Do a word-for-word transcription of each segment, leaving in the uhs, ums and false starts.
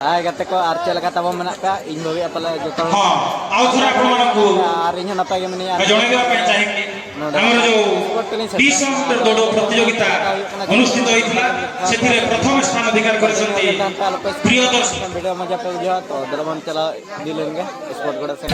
ᱦᱟᱭ ᱜᱟᱛᱮ ᱠᱚ, ᱟᱨ ᱪᱮᱫ ᱞᱮᱠᱟ ᱛᱟᱵᱚᱱ ᱢᱮᱱᱟᱜ ᱠᱟᱜ? ᱤᱧ ᱵᱷᱟᱹᱵᱤᱭᱟ ᱯᱟᱞᱮ ᱡᱚᱛᱚ ᱦᱚᱲ ᱦᱚᱸ, ᱟᱨ ᱤᱧ ᱦᱚᱸ ᱱᱟᱯᱟᱭ ᱜᱮ ᱢᱤᱱᱟᱹᱧᱟ᱾ ᱟᱨ ᱡᱚᱬᱮ ᱫᱮᱣᱟ ᱯᱮ ᱪᱟᱦᱮ ᱠᱤ? ᱱᱚᱰᱮ ᱟᱢᱨᱚ ᱡᱚ ᱥᱯᱳᱨᱴ ᱠᱚᱞᱤᱧ ᱥᱮᱴᱮᱨ ᱵᱤᱥ ᱟᱠᱟᱱᱟ᱾ ᱢᱤᱴᱟᱨ ᱫᱳᱲ ᱯᱨᱚᱛᱤᱡᱳᱜᱤᱛᱟ ᱦᱩᱭᱩᱜ ᱠᱟᱱᱟ ᱚᱱᱩᱥᱴᱷᱤᱛ ᱦᱚᱭᱛᱤᱞᱟ, ᱥᱮᱛᱷᱤᱨᱮ ᱯᱨᱚᱛᱷᱚᱢ ᱥᱛᱷᱟᱱ ᱚᱫᱷᱤᱠᱟᱨ ᱠᱚᱨᱤᱥᱚᱱᱛᱤ ᱟᱞᱚᱯᱮ ᱯᱨᱤᱭᱚ ᱫᱚᱨᱥᱚᱠ᱾ ᱵᱷᱤᱰᱤᱭᱳ ᱢᱚᱡᱟ ᱯᱮ ᱵᱩᱡᱷᱟᱹᱣᱟ, ᱛᱚ ᱫᱮᱞᱟ ᱵᱚᱱ ᱪᱟᱞᱟᱣ ᱤᱫᱤ ᱞᱮᱱ ᱜᱮ ᱥᱯᱳᱨᱴ ᱜᱚᱰᱟ ᱥᱮᱱ᱾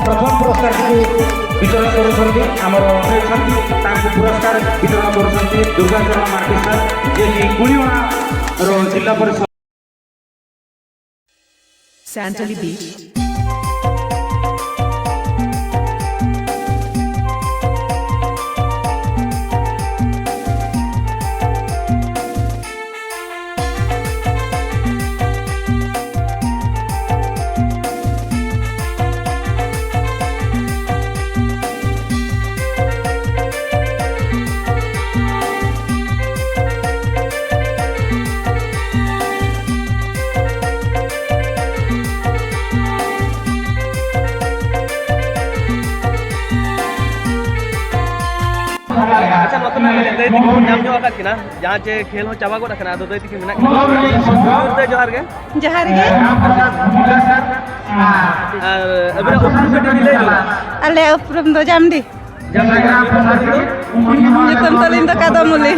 ପ୍ରଥମ ପୁରସ୍କାରଟିକୁ ବିତରଣ କରୁଛନ୍ତି ଆମର, ଅଛନ୍ତି, ତାଙ୍କୁ ପୁରସ୍କାର ବିତରଣ କରୁଛନ୍ତି ଦୁର୍ଗାଚରଣ ମାର୍କେଟ ସାର୍, ଯିଏକି କୁଳିଅଣାର ଜିଲ୍ଲା ପରିଷଦ। Santali Beat। ᱟᱪᱪᱷᱟ, ᱱᱚᱛᱮ ᱱᱟᱜ ᱫᱟᱹᱭ ᱛᱟᱹᱠᱤᱱ ᱧᱟᱢ ᱧᱚᱜ ᱟᱠᱟᱫ ᱠᱤᱱᱟ, ᱡᱟᱦᱟᱸ ᱪᱮ ᱠᱷᱮᱞ ᱦᱚᱸ ᱪᱟᱵᱟ ᱜᱚᱫ ᱟᱠᱟᱱᱟ, ᱟᱫᱚ ᱫᱟᱹᱭ ᱛᱟᱹᱠᱤᱱ ᱢᱮᱱᱟᱜ ᱠᱤᱱᱟ᱾ ᱡᱚᱦᱟᱨ ᱜᱮ᱾ ᱡᱚᱦᱟᱨ ᱜᱮ᱾ ᱟᱨ ᱟᱹᱵᱤᱱᱟᱜ ᱩᱯᱨᱩᱢ ᱠᱟᱹᱴᱤᱡ ᱵᱤᱱ ᱞᱟᱹᱭ ᱧᱚᱜᱟ? ᱟᱞᱮᱭᱟᱜ ᱩᱯᱨᱩᱢ ᱫᱚ ᱡᱟᱢᱰᱤ᱾ ᱡᱟᱢᱰᱤ ᱨᱮᱱᱟᱜ ᱧᱩᱛᱩᱢ ᱛᱟᱹᱞᱤᱧ ᱫᱚ? ᱧᱩᱛᱩᱢ ᱛᱟᱹᱞᱤᱧ ᱫᱚ ᱠᱟᱫᱚᱢᱩᱞᱤ᱾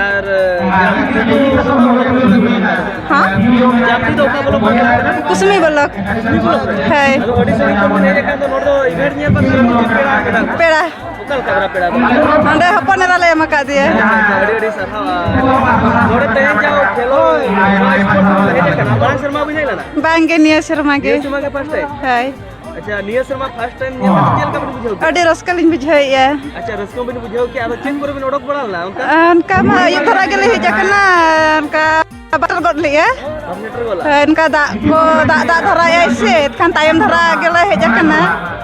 ᱟᱨ ᱡᱟᱢᱰᱤ ᱫᱚ ᱦᱮᱸ? ᱡᱟᱢᱰᱤ ᱫᱚ ᱚᱠᱟ ᱵᱞᱚᱠ ᱠᱷᱚᱱ ᱠᱟᱱᱟ? ᱠᱩᱥᱢᱤ ᱵᱞᱚᱠ᱾ ᱠᱩᱥᱢᱤ ᱵᱞᱚᱠ ᱨᱮ? ᱦᱳᱭ᱾ ᱟᱫᱚ ᱟᱹᱰᱤ ᱥᱟᱺᱜᱤᱧ ᱠᱷᱚᱱ ᱵᱚᱱ ᱦᱮᱡ ᱟᱠᱟᱱ ᱫᱚ, ᱱᱚᱰᱮ ᱫᱚ ᱤᱵᱷᱮᱱᱴ ᱧᱮᱞ ᱵᱟᱝ ᱥᱮ ᱯᱮᱲᱟ ᱠᱟᱱᱟ? ᱯᱮᱲᱟ᱾ ᱚᱠᱟ ᱞᱮᱠᱟ ᱯᱮᱲᱟ ᱫᱚ? ᱱᱚᱰᱮ ᱦᱚᱯᱚᱱ ᱮᱨᱟ ᱞᱮ ᱮᱢ ᱟᱠᱟᱫᱮᱭᱟ᱾ ᱟᱪᱪᱷᱟ, ᱟᱪᱪᱷᱟ, ᱟᱹᱰᱤ ᱟᱹᱰᱤ ᱥᱟᱨᱦᱟᱣ᱾ ᱟᱨ ᱱᱚᱰᱮ ᱛᱮᱦᱮᱧ ᱡᱟᱦᱟᱸ ᱠᱷᱮᱞᱳᱰ, ᱱᱚᱣᱟ ᱥᱯᱳᱨᱴ ᱨᱮ ᱦᱮᱡ ᱟᱠᱟᱱᱟ, ᱢᱟᱲᱟᱝ ᱥᱮᱨᱢᱟ ᱵᱤᱱ ᱦᱮᱡ ᱞᱮᱱᱟ? ᱵᱟᱝ ᱜᱮ, ᱱᱤᱭᱟᱹ ᱥᱮᱨᱢᱟ ᱜᱮ᱾ ᱱᱤᱭᱟᱹ ᱥᱮᱨᱢᱟ ᱜᱮ ᱯᱷᱟᱥᱴ ᱴᱟᱭᱤᱢ? ᱦᱳᱭ᱾ ᱟᱪᱪᱷᱟ, ᱱᱤᱭᱟᱹ ᱥᱮᱨᱢᱟ ᱯᱷᱟᱥᱴ ᱴᱟᱭᱤᱢ ᱧᱮᱞ ᱠᱟᱛᱮ ᱪᱮᱫ ᱞᱮᱠᱟ ᱵᱤᱱ ᱵᱩᱡᱷᱟᱹᱣ ᱠᱮᱫᱟ? ᱟᱹᱰᱤ ᱨᱟᱹᱥᱠᱟᱹ ᱞᱤᱧ ᱵᱩᱡᱷᱟᱹᱣᱮᱫᱼᱟ᱾ ᱟᱪᱪᱷᱟ, ᱨᱟᱹᱥᱠᱟᱹ ᱵᱤᱱ ᱵᱩᱡᱷᱟᱹᱣ ᱠᱮᱫᱟ, ᱟᱫᱚ ᱪᱮᱫ ᱠᱚᱨᱮ ᱵᱤᱱ ᱚᱰᱚᱠ ᱵᱟᱲᱟ ᱞᱮᱱᱟ ᱚᱱᱠᱟ? ᱚᱱᱠᱟ ᱢᱟ ᱟᱹᱭᱩᱵ ᱫᱷᱟᱨᱟ ᱜᱮᱞᱮ ᱦᱮᱡ ᱟᱠᱟᱱᱟ, ᱚᱱᱠᱟ ᱵᱟᱴᱚᱨ ᱜᱚᱫ ᱞᱮᱜᱼᱟ᱾ ᱵᱟᱢ ᱥᱮᱴᱮᱨ ᱜᱚᱫ ᱞᱮᱱᱟ? ᱦᱳᱭ, ᱚᱱᱠᱟ ᱫᱟᱜ ᱠᱚ, ᱫᱟᱜ, ᱫᱟᱜ ᱫᱷᱟᱨᱟᱭᱟᱭ ᱥᱮ, ᱮᱱᱠᱷᱟᱱ ᱛᱟᱭᱚᱢ ᱫᱷᱟᱨᱟ ᱜᱮᱞᱮ ᱦᱮᱡ ᱟᱠᱟᱱᱟ᱾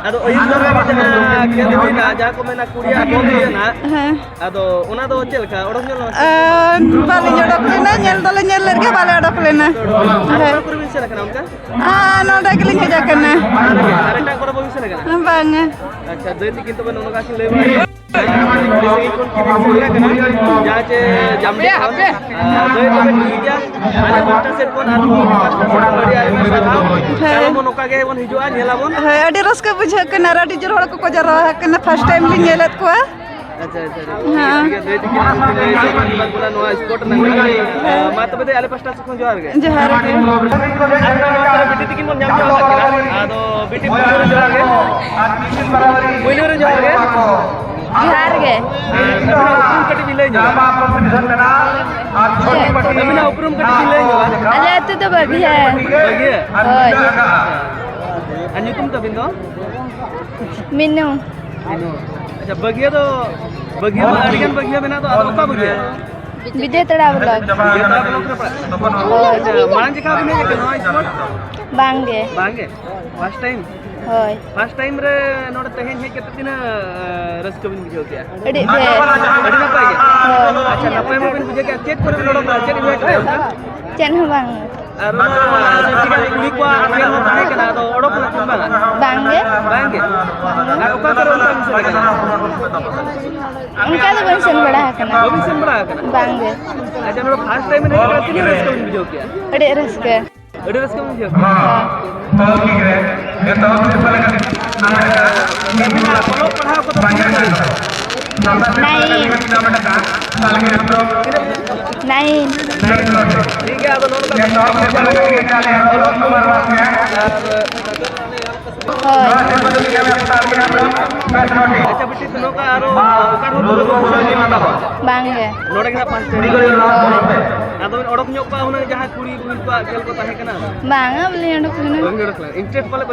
ᱟᱫᱚ ᱟᱹᱭᱩᱵ ᱫᱷᱟᱨᱟ ᱜᱮ ᱡᱟᱦᱟᱸ ᱠᱷᱮᱞ ᱦᱩᱭᱱᱟ, ᱡᱟᱦᱟᱸ ᱠᱚ ᱢᱮᱱᱟ ᱠᱩᱲᱤᱭᱟᱜ ᱵᱚᱞ ᱦᱩᱭᱱᱟ, ᱦᱮᱸ᱾ ᱟᱫᱚ ᱚᱱᱟ ᱫᱚ ᱪᱮᱫ ᱞᱮᱠᱟ, ᱚᱰᱚᱠ ᱧᱚᱜ ᱞᱮᱱᱟ ᱥᱮ? ᱟᱨ ᱵᱟᱞᱤᱧ ᱚᱰᱚᱠ ᱞᱮᱱᱟ, ᱧᱮᱞ ᱫᱚᱞᱮ ᱧᱮᱞ ᱞᱮᱫ ᱜᱮ, ᱵᱟᱞᱮ ᱚᱰᱚᱠ ᱞᱮᱱᱟ᱾ ᱟᱨ ᱦᱮᱸ᱾ ᱚᱠᱟ ᱠᱚᱨᱮ ᱵᱤᱱ ᱥᱮᱱ ᱟᱠᱟᱱᱟ ᱚᱱᱠᱟ? ᱟᱨ ᱱᱚᱰᱮ ᱜᱮᱞᱤᱧ ᱦᱮᱡ ᱟᱠᱟᱱᱟ᱾ ᱟᱨ ᱮᱴᱟᱜ ᱠᱚᱨᱮ ᱵᱟᱹᱵᱤᱱ ᱥᱮᱱ ᱟᱠᱟᱱᱟ? ᱵᱟᱝᱟ᱾ ᱟᱪᱪᱷᱟ, ᱫᱟᱹᱭ ᱛᱟᱹᱠᱤᱱ ᱛᱚᱵᱮ ᱱᱚᱜᱼᱚ ᱱᱚᱝᱠᱟ ᱠᱤᱱ ᱞᱟᱹᱭ ᱵᱟᱲᱟ ᱠᱮᱫᱟ᱾ ᱟᱹᱰᱤ ᱥᱟᱺᱜᱤᱧ ᱠᱷᱚᱱ ᱠᱤᱱ ᱥᱮᱴᱮᱨ ᱟᱠᱟᱱᱟ᱾ ᱡᱟᱦᱟᱸ ᱪᱮ ᱡᱟᱢᱰᱤ ᱠᱷᱚᱱ᱾ ᱟᱨ ᱫᱟᱹᱭ ᱛᱚᱵᱮ ᱴᱷᱤᱠ ᱜᱮᱭᱟ᱾ ᱟᱞᱮ ᱯᱟᱦᱴᱟ ᱥᱮᱫ ᱠᱷᱚᱱ ᱟᱨ ᱯᱟᱦᱴᱟ ᱥᱮᱫ ᱠᱷᱚᱱ ᱟᱹᱰᱤ ᱟᱭᱢᱟ ᱥᱟᱨᱦᱟᱣ᱾ ᱦᱮᱸ᱾ ᱠᱟᱞᱚᱢ ᱦᱚᱸ ᱱᱚᱝᱠᱟ ᱜᱮ ᱵᱚᱱ ᱦᱤᱡᱩᱜᱼᱟ, ᱧᱮᱞᱟᱵᱚᱱ᱾ ᱦᱳᱭ, ᱟᱹᱰᱤ ᱨᱟᱹᱥᱠᱟᱹ ᱵᱩᱡᱷᱟᱹᱜ ᱠᱟᱱᱟ ᱟᱨ ᱟᱹᱰᱤ ᱡᱳᱨ ᱦᱚᱲ ᱠᱚᱠᱚ ᱡᱟᱨᱣᱟ ᱟᱠᱟᱱᱟ, ᱯᱷᱟᱥᱴ ᱴᱟᱭᱤᱢ ᱞᱤᱧ ᱧᱮᱞᱮᱫ ᱠᱚᱣᱟ᱾ ᱟᱪᱪᱷᱟ, ᱟᱪᱪᱷᱟ, ᱟᱪᱪᱷᱟ᱾ ᱦᱮᱸ᱾ ᱴᱷᱤᱠ ᱜᱮᱭᱟ, ᱫᱟᱹᱭ ᱛᱟᱹᱠᱤᱱ ᱟᱹᱵᱤᱱ ᱵᱤᱱ ᱞᱟᱹᱭ ᱥᱚᱫᱚᱨ ᱠᱮᱫᱟ ᱱᱚᱣᱟ ᱥᱯᱳᱨᱴ ᱨᱮᱱᱟᱜ᱾ ᱦᱮᱸ᱾ ᱢᱟ ᱛᱚᱵᱮ ᱫᱟᱹᱭ, ᱟᱞᱮ ᱯᱟᱦᱴᱟ ᱥᱮᱫ ᱠᱷᱚᱱ ᱡᱚᱦᱟᱨ ᱜᱮ᱾ ᱡᱚᱦᱟᱨ ᱜᱮ᱾ ᱟᱨ ᱱᱚᱣᱟ ᱛᱟᱦᱞᱮ ᱵᱤᱴᱤ ᱛᱟᱹᱠᱤᱱ ᱵᱚᱱ ᱧᱟᱢ ᱧᱚᱜ ᱟᱠᱟᱫ ᱠᱤᱱᱟ᱾ ᱟᱫᱚ ᱵᱤᱴᱤ ᱯᱩᱭᱞᱩ ᱨᱮ ᱡᱚᱦᱟᱨ ᱜᱮ᱾ ᱯᱩᱭᱞᱩ ᱨᱮ ᱡᱚᱦᱟᱨ ᱜᱮ᱾ ᱡᱚᱦᱟᱨ ᱜᱮ᱾ ᱟᱹᱵᱤᱱᱟᱜ ᱩᱯᱨᱩᱢ ᱠᱟᱹᱴᱤᱡ ᱵᱤᱱ ᱞᱟᱹᱭ ᱧᱚᱜᱟ᱾ ᱪᱮᱫ? ᱟᱹᱵᱤᱱᱟᱜ ᱩᱯᱨᱩᱢ ᱠᱟᱹᱴᱤᱡ ᱵᱤᱱ ᱞᱟᱹᱭ ᱧᱚᱜᱟ᱾ ᱟᱞᱮ ᱟᱹᱛᱩ ᱫᱚ ᱵᱟᱹᱜᱷᱤᱭᱟ᱾ ᱵᱟᱹᱜᱷᱤᱭᱟ? ᱦᱳᱭ᱾ ᱟᱨ ᱧᱩᱛᱩᱢ ᱛᱟᱵᱤᱱ ᱫᱚ? ᱢᱤᱱᱩ᱾ ᱢᱤᱱᱩ᱾ ᱟᱪᱪᱷᱟ, ᱵᱟᱹᱜᱷᱤᱭᱟ ᱫᱚ, ᱵᱟᱹᱜᱷᱤᱭᱟ ᱢᱟ ᱟᱹᱰᱤ ᱜᱟᱱ ᱵᱟᱹᱜᱷᱤᱭᱟ ᱢᱮᱱᱟᱜ ᱫᱚ, ᱟᱫᱚ ᱚᱠᱟ ᱵᱟᱹᱜᱷᱤᱭᱟ? ᱵᱤᱫᱽᱭᱟᱹᱛᱟᱲᱟ ᱵᱞᱚᱠ᱾ ᱵᱤᱫᱽᱭᱟᱹᱛᱟᱲᱟ ᱵᱞᱚᱠ ᱨᱮ ᱯᱟᱲᱟᱜ ᱠᱟᱱᱟ? ᱦᱳᱭ᱾ ᱟᱪᱪᱷᱟ, ᱢᱟᱲᱟᱝ ᱡᱮᱠᱷᱟ ᱵᱤᱱ ᱦᱮᱡ ᱟᱠᱟᱱᱟ ᱱᱚᱣᱟ ᱥᱯᱳᱨᱴ? ᱵᱟᱝ ᱜᱮ᱾ ᱵᱟᱝ ᱜᱮ? First time? ᱦᱳᱭ᱾ ᱯᱷᱟᱥᱴ ᱴᱟᱭᱤᱢ ᱨᱮ ᱱᱚᱰᱮ ᱛᱮᱦᱮᱧ ᱦᱮᱡ ᱠᱟᱛᱮ ᱛᱤᱱᱟᱹᱜ, ᱮ, ᱨᱟᱹᱥᱠᱟᱹ ᱵᱤᱱ ᱵᱩᱡᱷᱟᱹᱣ ᱠᱮᱜᱼᱟ? ᱟᱹᱰᱤ ᱰᱷᱮᱨ᱾ ᱟᱹᱰᱤ ᱱᱟᱯᱟᱭ ᱜᱮ? ᱦᱳᱭ᱾ ᱟᱪᱪᱷᱟ, ᱱᱟᱯᱟᱭ ᱢᱟᱵᱤᱱ ᱵᱩᱡᱷᱟᱹᱣ ᱠᱮᱜᱼᱟ᱾ ᱪᱮᱫ ᱠᱚᱨᱮ ᱵᱤᱱ ᱚᱰᱚᱠ ᱞᱮᱱᱟ? ᱪᱮᱫ ᱤᱵᱷᱮᱱᱴ ᱨᱮ ᱚᱱᱠᱟ? ᱪᱮᱫ ᱦᱚᱸ ᱵᱟᱝ᱾ ᱟᱨ ᱚᱱᱟ ᱪᱮᱫ ᱠᱚ ᱞᱟᱹᱭᱟ, ᱠᱩᱲᱤ ᱠᱚᱣᱟᱜ ᱠᱷᱮᱞ ᱦᱚᱸ ᱛᱟᱦᱮᱸ ᱠᱟᱱᱟ, ᱟᱫᱚ ᱚᱰᱚᱠ ᱞᱮᱱᱟ ᱠᱤᱱ ᱵᱟᱝᱟ? ᱵᱟᱝᱜᱮ᱾ ᱵᱟᱝᱜᱮ? ᱟᱨ ᱚᱠᱟ ᱠᱚᱨᱮ ᱚᱱᱠᱟ ᱵᱤᱱ ᱥᱮᱱ ᱟᱠᱟᱱᱟ? ᱚᱱᱠᱟ ᱫᱚ ᱵᱟᱹᱧ ᱥᱮᱱ ᱵᱟᱲᱟ ᱟᱠᱟᱱᱟ᱾ ᱵᱟᱹᱵᱤᱱ ᱥᱮᱱ ᱵᱟᱲᱟ ᱟᱠᱟᱱᱟ? ᱵᱟᱝᱜᱮ᱾ ᱟᱪᱪᱷᱟ, ᱱᱚᱰᱮ first time ᱵᱮᱱ ᱦᱮᱡ ᱟᱠᱟᱱᱟ, ᱛᱤᱱᱟᱹᱜ ᱨᱟᱹᱥᱠᱟᱹ ᱵᱤᱱ ᱵᱩᱡᱷᱟᱹᱣ ᱠᱮᱜᱼᱟ? ᱟᱹᱰᱤ ᱨᱟᱹᱥᱠᱟᱹ᱾ ᱟᱹᱰᱤ ᱨᱟᱹᱥᱠᱟᱹ ᱵᱤᱱ ᱵᱩᱡᱷᱟᱹᱣ ᱠᱮᱜᱼᱟ? ᱦᱚᱸ᱾ ᱟᱨ ᱱᱚᱣᱟ ᱚᱞᱚᱜ ᱯᱟᱲᱦᱟᱣ ᱠᱚᱫᱚ ᱛᱤᱱᱟᱹᱜ ᱫᱷᱟᱹᱵᱤᱡ? Nine. Nine. ᱴᱷᱤᱠ ᱜᱮᱭᱟ, ᱟᱫᱚ ᱱᱚᱜᱼᱚ ᱱᱚᱝᱠᱟ ᱦᱳᱭ᱾ ᱟᱪᱪᱷᱟ, ᱵᱤᱴᱤ, ᱱᱚᱝᱠᱟ ᱟᱨᱚ ᱚᱠᱟ ᱨᱩᱢ ᱨᱮ ᱵᱚᱞᱚ ᱦᱩᱭᱩᱜᱼᱟ? ᱵᱟᱝᱜᱮ᱾ ᱱᱚᱰᱮ ᱜᱮ ᱱᱟᱜ first time᱾ ᱦᱳᱭ᱾ ᱟᱫᱚ ᱵᱤᱱ ᱚᱰᱚᱠ ᱧᱚᱜ ᱠᱚᱜᱼᱟ ᱦᱩᱱᱟᱹᱝ, ᱡᱟᱦᱟᱸ ᱠᱩᱲᱤ ᱵᱩᱦᱤᱱ ᱠᱚᱣᱟᱜ ᱠᱷᱮᱞ ᱠᱚ ᱛᱟᱦᱮᱸ ᱠᱟᱱᱟ? ᱵᱟᱝᱟ, ᱵᱟᱹᱞᱤᱧ ᱚᱰᱚᱠ ᱞᱮᱱᱟ᱾ ᱵᱟᱹᱵᱤᱱ ᱚᱰᱚᱠ ᱞᱮᱱᱟ? Interest ᱯᱟᱞᱮ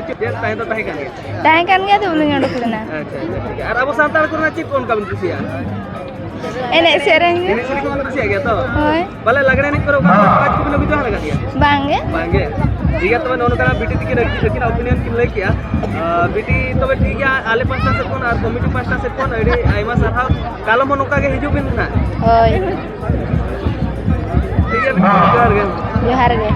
ᱪᱮᱫ ᱛᱟᱦᱮᱸ ᱫᱚ ᱛᱟᱦᱮᱸ ᱠᱟᱱ ᱜᱮᱭᱟ? ᱛᱟᱦᱮᱸ ᱠᱟᱱ ᱜᱮᱭᱟ, ᱛᱚ ᱵᱟᱹᱞᱤᱧ ᱚᱰᱚᱠ ᱞᱮᱱᱟ᱾ ᱟᱪᱪᱷᱟ, ᱟᱪᱪᱷᱟ, ᱴᱷᱤᱠ ᱜᱮᱭᱟ᱾ ᱟᱨ ᱟᱵᱚ ᱥᱟᱱᱛᱟᱲ ᱠᱚᱨᱮᱱᱟᱜ ᱪᱮᱫ ᱠᱚ ᱚᱱᱠᱟ ᱵᱤᱱ ᱠᱩᱥᱤᱭᱟᱜᱼᱟ? ᱮᱱᱮᱡ ᱥᱮᱨᱮᱧ ᱜᱮ᱾ ᱮᱱᱮᱡ ᱥᱮᱨᱮᱧ ᱠᱚᱵᱤᱱ ᱠᱩᱥᱤᱭᱟᱜ ᱜᱮᱭᱟ ᱛᱚ? ᱦᱳᱭ᱾ ᱯᱟᱞᱮ ᱞᱟᱜᱽᱲᱮ ᱮᱱᱮᱡ ᱠᱚᱨᱮ ᱚᱠᱟ prize ᱠᱚᱵᱤᱱ ᱟᱹᱜᱩ ᱡᱚᱝ ᱟᱠᱟᱫ ᱜᱮᱭᱟ? ᱵᱟᱝᱜᱮ᱾ ᱵᱟᱝᱜᱮ? ᱴᱷᱤᱠ ᱜᱮᱭᱟ, ᱛᱚᱵᱮ ᱱᱚᱜᱼᱚ ᱱᱚᱝᱠᱟᱱᱟᱜ ᱵᱤᱴᱤ ᱛᱤᱠᱤᱱ ᱟᱹᱠᱤᱱ, ᱟᱹᱠᱤᱱᱟᱜ opinion ᱠᱤᱱ ᱞᱟᱹᱭ ᱠᱮᱜᱼᱟ᱾ ᱟᱨ ᱵᱤᱴᱤ, ᱛᱚᱵᱮ ᱴᱷᱤᱠ ᱜᱮᱭᱟ, ᱟᱞᱮ ᱯᱟᱦᱴᱟ ᱥᱮᱫ ᱠᱷᱚᱱ ᱟᱨ committee ᱯᱟᱦᱴᱟ ᱥᱮᱫ ᱠᱷᱚᱱ ᱟᱹᱰᱤ ᱟᱭᱢᱟ ᱥᱟᱨᱦᱟᱣ᱾ ᱠᱟᱞᱚᱢ ᱦᱚᱸ ᱱᱚᱝᱠᱟ ᱜᱮ ᱦᱤᱡᱩᱜ ᱵᱤᱱ ᱱᱟᱦᱟᱜ᱾ ᱦᱳᱭ᱾ ᱴᱷᱤᱠ ᱜᱮᱭᱟ, ᱡᱚᱦᱟᱨ ᱜᱮ᱾ ᱡᱚᱦᱟᱨ ᱜᱮ᱾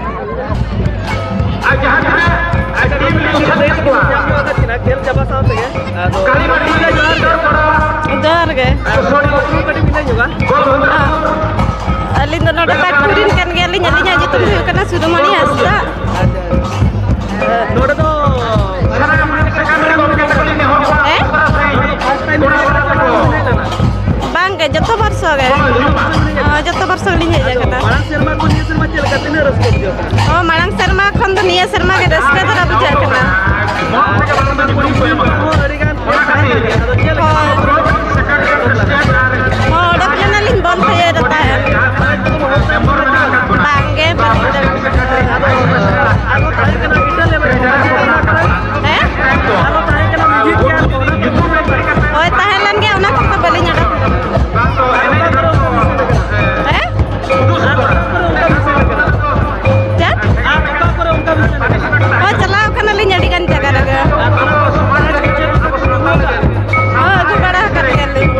ᱟᱪᱪᱷᱟ, ᱵᱤᱴᱤ, ᱞᱟᱹᱭ ᱧᱟᱢ ᱧᱚᱜ ᱟᱠᱟᱫ ᱠᱤᱱᱟ ᱠᱷᱮᱞ ᱪᱟᱵᱟ ᱥᱟᱶ ᱛᱮᱜᱮ᱾ ᱟᱫᱚ ᱴᱷᱤᱠ ᱜᱮᱭᱟ, ᱡᱚᱦᱟᱨ ᱜᱮ᱾ ᱡᱚᱦᱟᱨ ᱜᱮ᱾ ᱟᱨ ᱧᱩᱛᱩᱢ ᱠᱟᱹᱴᱤᱡ ᱵᱤᱱ ᱞᱟᱹᱭ ᱧᱚᱜᱟ? ᱟᱹᱞᱤᱧ ᱫᱚ ᱱᱚᱰᱮ ᱯᱟᱴᱠᱩᱲᱤᱱ ᱠᱟᱱ ᱜᱮᱭᱟᱞᱤᱧ᱾ ᱟᱹᱞᱤᱧᱟᱜ ᱧᱩᱛᱩᱢ ᱫᱚ ᱦᱩᱭᱩᱜ ᱠᱟᱱᱟ ᱥᱩᱫᱷᱩᱢᱚᱬᱤ ᱦᱟᱸᱥᱫᱟ᱾ ᱟᱪᱪᱷᱟ, ᱟᱪᱪᱷᱟ᱾ ᱱᱚᱰᱮ ᱫᱚ ᱦᱮᱸ? ᱱᱚᱰᱮ ᱫᱚ first time ᱦᱮᱡ ᱞᱮᱱᱟ ᱥᱮ ᱢᱟᱲᱟᱝ ᱵᱤᱱ ᱦᱮᱡ ᱞᱮᱱᱟ? ᱵᱟᱝᱜᱮ, ᱡᱚᱛᱚ ᱵᱚᱨᱥᱚ ᱜᱮ᱾ ᱦᱚᱸ, ᱡᱚᱛᱚ ᱵᱚᱨᱥᱚ ᱜᱮᱞᱤᱧ ᱦᱮᱡ ᱟᱠᱟᱱᱟ᱾ ᱢᱟᱲᱟᱝ ᱥᱮᱨᱢᱟ ᱠᱷᱚᱱ ᱱᱤᱭᱟᱹ ᱥᱮᱨᱢᱟ ᱪᱮᱫ ᱞᱮᱠᱟ, ᱛᱤᱱᱟᱹᱜ ᱨᱟᱹᱥᱠᱟᱹ ᱵᱩᱡᱷᱟᱹᱜ ᱠᱟᱱᱟ? ᱚ, ᱢᱟᱲᱟᱝ ᱥᱮᱨᱢᱟ ᱠᱷᱚᱱ ᱫᱚ ᱱᱤᱭᱟᱹ ᱥᱮᱨᱢᱟ ᱜᱮ ᱨᱟᱹᱥᱠᱟᱹ ᱫᱷᱟᱨᱟ ᱵᱩᱡᱷᱟᱹᱜ ᱠᱟᱱᱟ᱾ ᱦᱚᱸ, ᱚᱰᱚᱠ ᱞᱮᱱᱟᱞᱤᱧ ᱵᱚᱞ ᱠᱷᱮᱞ ᱨᱮ ᱛᱟᱦᱮᱸᱫ᱾ ᱵᱟᱝᱜᱮ, ᱵᱟᱹᱞᱤᱧ ᱫᱟᱲᱮ ᱠᱟᱫᱟ᱾ ᱦᱮᱸ? ᱦᱳᱭ, ᱛᱟᱦᱮᱸ ᱞᱮᱱ ᱜᱮᱭᱟ, ᱚᱱᱟ ᱠᱷᱟᱹᱛᱤᱨ ᱵᱟᱹᱞᱤᱧ ᱚᱰᱚᱠ ᱠᱟᱫᱟ᱾ ᱦᱮᱸ? ᱪᱮᱫ? ᱦᱳᱭ, ᱪᱟᱞᱟᱣ ᱠᱟᱱᱟᱞᱤᱧ ᱟᱹᱰᱤ ᱜᱟᱱ ᱡᱟᱭᱜᱟ ᱨᱮᱜᱮ᱾ ᱦᱳᱭ, ᱟᱹᱜᱩ ᱵᱟᱲᱟ ᱟᱠᱟᱫ ᱜᱮᱭᱟᱞᱤᱧ᱾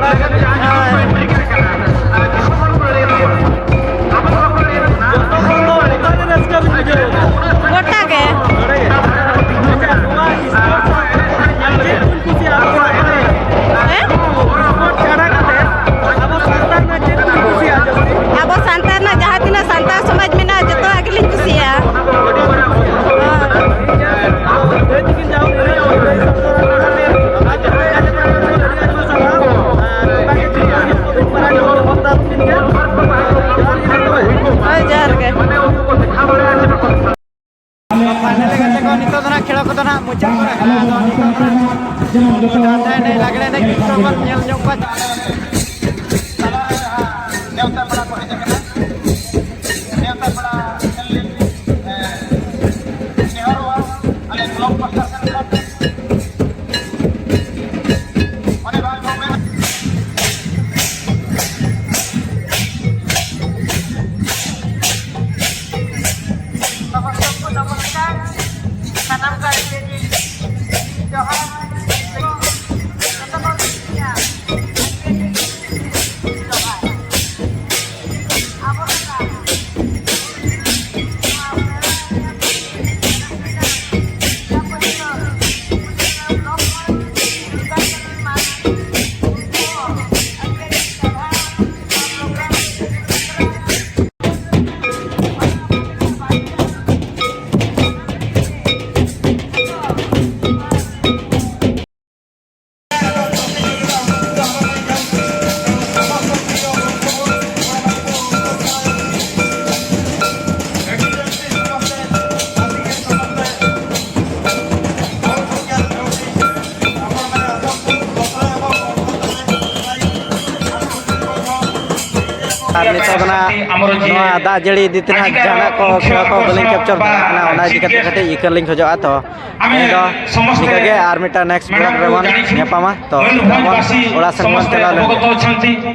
ᱟᱫᱚ ᱱᱤᱛᱚᱜ ᱫᱚ ᱦᱟᱸᱜ ᱡᱟᱦᱟᱸ ᱮᱱᱮᱡ ᱞᱟᱜᱽᱲᱮ ᱮᱱᱮᱡ ᱠᱚ ᱵᱚᱱ ᱧᱮᱞ ᱧᱚᱜ ᱠᱚᱣᱟ᱾ ᱛᱟᱞᱟᱨᱮ ᱡᱟᱦᱟᱸ ᱱᱮᱣᱛᱟ ᱯᱮᱲᱟ ᱠᱚ ᱦᱮᱡ ᱟᱠᱟᱱᱟ, ᱱᱮᱣᱛᱟ ᱯᱮᱲᱟ ᱴᱷᱮᱱ ᱞᱤᱧ, ᱮ, ᱱᱮᱦᱚᱨᱚᱜᱼᱟ, ᱟᱞᱮ ᱵᱞᱚᱠ ᱯᱟᱥᱴᱟ ᱥᱮᱱ ᱠᱷᱚᱱ᱾ ᱚᱱᱮ ᱵᱟᱝ ᱠᱚ ᱢᱮᱱᱟ, ᱱᱚᱢᱚᱥᱠᱟᱨ, ᱱᱚᱢᱚᱥᱠᱟᱨ, ᱥᱟᱱᱟᱢ ᱠᱚ ᱟᱹᱰᱤ ᱟᱹᱰᱤ ᱡᱚᱦᱟᱨ᱾ ᱡᱚᱛᱚ ᱠᱚ ᱡᱚᱦᱟᱨ᱾ ᱟᱨ ᱱᱤᱛᱚᱜ ᱫᱚ ᱱᱟᱜ ᱱᱚᱣᱟ ᱫᱟᱜ ᱡᱟᱹᱲᱤ ᱤᱫᱤ ᱛᱮ ᱱᱟᱜ ᱡᱟᱦᱟᱱᱟᱜ ᱠᱚ ᱠᱷᱮᱞ ᱠᱚ ᱵᱟᱹᱞᱤᱧ ᱠᱮᱯᱪᱟᱨ ᱫᱟᱲᱮᱭᱟᱜ ᱠᱟᱱᱟ, ᱚᱱᱟ ᱤᱫᱤ ᱠᱟᱛᱮ ᱠᱟᱹᱴᱤᱡ ᱤᱠᱟᱹ ᱞᱤᱧ ᱠᱷᱚᱡᱚᱜᱼᱟ᱾ ᱛᱚ ᱤᱧ ᱫᱚ ᱱᱤᱝᱠᱟᱹ ᱜᱮ ᱟᱨ ᱢᱤᱫᱴᱟᱝ ᱱᱮᱠᱥᱴ ᱵᱞᱚᱜ ᱨᱮᱵᱚᱱ ᱧᱟᱯᱟᱢᱟ᱾ ᱛᱚ ᱚᱲᱟᱜ ᱥᱮᱱ ᱵᱚᱱ ᱪᱟᱞᱟᱣ ᱞᱮᱱ ᱜᱮ᱾